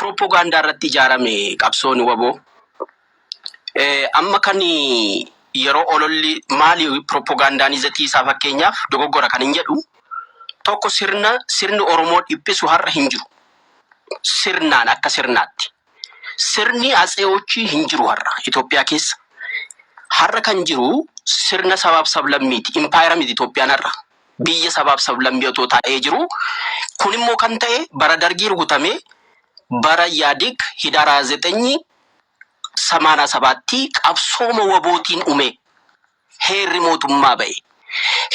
Pirooppogaandaa irratti ijaarame qabsoon WBO. Amma kan yeroo ololli maali pirooppogaandaan izatii isaa, fakkeenyaaf dogoggora kan hin jedhu tokko, sirni Oromoo dhiphisu har'a hin jiru. Sirnaan akka sirnaatti. Sirni atseewochii hin jiru har'a Itoophiyaa keessa. Har'a kan jiru sirna sabaaf sablammiiti. Impaayera miti Itoophiyaan har'a. Biyya sabaaf sablammii otoo taa'ee jiru. Kun immoo kan ta'e bara Dargii rukutamee, bara Yaadig Hidaar 987tti qabsooma WBOtiin uume. Heerri mootummaa ba'e.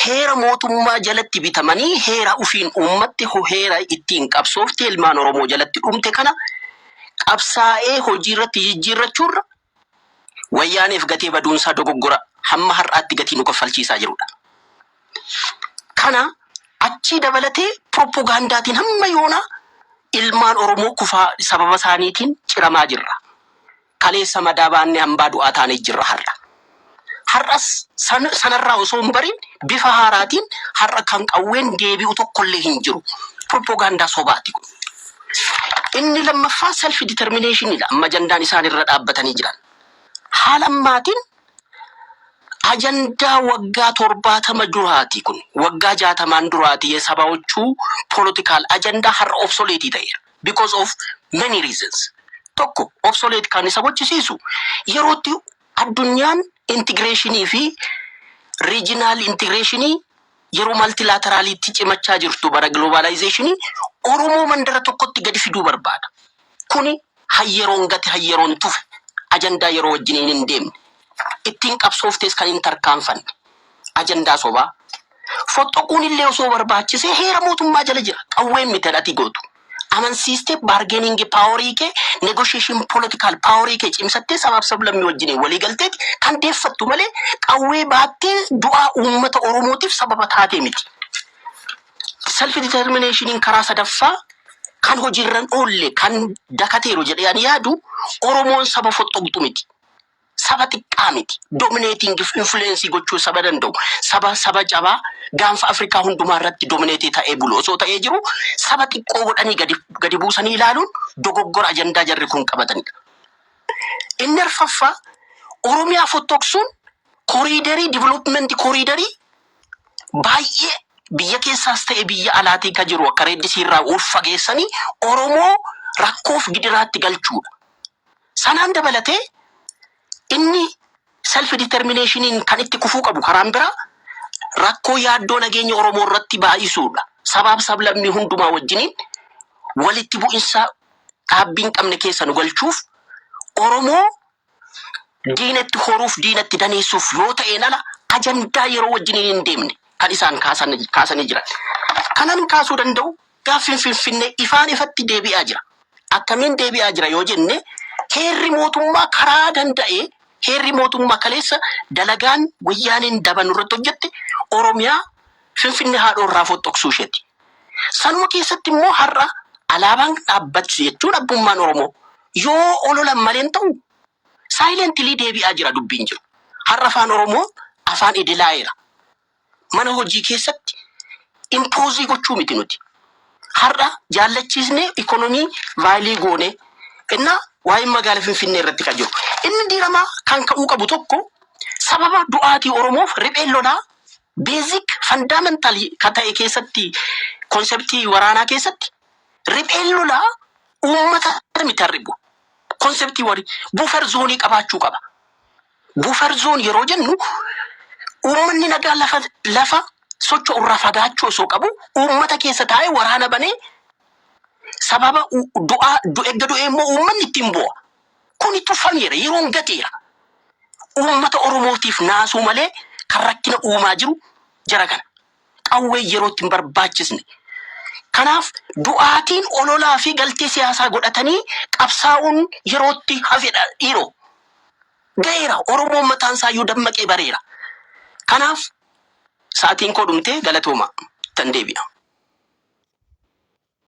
Heera mootummaa jalatti bitamanii, heera ofiin uummatti, heera ittiin qabsoofte ilmaan Oromoo jalatti dhumte kana qabsaa'ee hojii irratti jijjiirrachuurra Wayyaaneef gatee baduunsaa dogoggora hamma har'aatti gatii nu kaffalchiisaa jirudha. Kana achii dabalatee pirooppogaandaatiin hamma yoonaa ilmaan Oromoo kufaa sababa isaaniitiin ciramaa jirra. Kaleessa madaa baannee hambaa du'aa taanee jirra har'a. Har'as sanarraa osoo hin barin bifa haaraatiin har'a kan qawween deebi'u tokkollee hin jiru. Pirooppogaandaa sobaati kun. Inni lammaffaa self determinationidha. Amma ajandaan isaan irra dhaabbatanii jiran. Haala ammaatiin ajandaa waggaa 70 duraati kun. Waggaa 60n duraati የሰባዎቹ political agenda har'a obsolete ta'eera. Because of many reasons. Tokko, obsolete kan isa gochisiisu yerootti addunyaan integrationii fi regional integrationii, yeroo multilateraliitti cimachaa jirtu, bara globalizationii, Oromoo mandara tokkotti gadi fiduu barbaada. Kuni hayyeroon gate, hayyeroon tufe, ajandaa yeroo wajjiniin hin deemne. Ittiin qabsooftes kan hin tarkaanfanne. Ajandaa sobaa. Fottoquun illee osoo barbaachisee heera mootummaa jala jira. Qawween miti ati gootu. Amansiistee bargaining powerii kee, negotiation political powerii kee cimsattee sabaaf sablammii wajjiniin walii galteeti kan deeffattu malee qawwee baattee du'aa uummata Oromootiif sababa taatee miti. Self determinationiin karaa sadaffaa kan hojiirra hin oolle, kan dakateeru jedhee ani yaadu, Oromoon saba fottoqxu miti. Saba xiqqaa miti. Dominating influence gochuu saba danda'u. Saba jabaa gaanfa Afrikaa hundumaa irratti dominate ta'ee bulu osoo ta'ee jiru, saba xiqqoo godhanii gadi buusanii ilaaluun dogoggora ajandaa jarri kun qabatanidha. Inni arfaffaa, Oromiyaa fottoqsuun corridorii, development corridorii baay'ee biyya keessaas ta'e biyya alaatii kan jiru akka Red Sea irraa ol fageessanii Oromoo rakkoof gidiraatti galchuudha. Sanaan dabalatee inni self determinationiin kan itti kufuu qabu karaan biraa rakkoo yaaddoo nageenya Oromoo irratti baay'isuudha. Sabaaf sablammii hundumaa wajjiniin walitti bu'insa dhaabbii hin qabne keessa nu galchuuf, Oromoo diinatti horuuf, diinatti daneessuuf yoo ta'een ala ajandaa yeroo wajjiniin hin deemne kan isaan kaasanii jiran. Kanan kaasuu danda'u, gaaffiin Finfinnee ifaan ifatti deebi'aa jira. Akkamiin deebi'aa jira yoo jenne, heerri mootummaa karaa danda'ee, heerri mootummaa kaleessa dalagaan Wayyaaneen daban irratti hojjette Oromiyaa Finfinnee haadhoo irraa fottoqsuu isheeti. Sanuma keessatti immoo har'a alaabaan dhaabbachuu jechuun abbummaan Oromoo yoo ololan malee hin ta'u, silently deebi'aa jira dubbiin jiru. Har'a afaan Oromoo afaan idilaa'eera. Mana hojii keessatti impose gochuu miti nuti. Har'a jaallachiisnee economy value goone innaa waa'ee magaala Finfinnee irratti kan jiru. Inni diiramaa kan ka'uu qabu tokko, sababa du'aatii Oromoof ripheen lolaa basic fundamental kan ta'e keessatti, conceptii waraanaa keessatti, ripheen lolaa uummata miti harribu. Conceptii warii buffer zoneii qabaachuu qaba. Buffer zone yeroo jennu, uummanni nagaa lafa socho'u irraa fagaachuu osoo qabu, uummata keessa taa'ee waraana banee sababa du'aa erga du'ee immoo uummanni ittiin bu'a. Kuni tuffameera, yeroon gateera. Uummata Oromootiif naasuu malee kan rakkina uumaa jiru jara kana. Qawwee yeroo itti hin barbaachisne. Kanaaf du'aatiin ololaa fi galtee siyaasaa godhatanii qabsaa'uun yerootti hafedha dhiiroo. Ga'eera. Oromoon mataan isaayyuu dammaqee bareera. Kanaaf sa'aatiin koo dhumtee, galatooma. Tan deebi'a.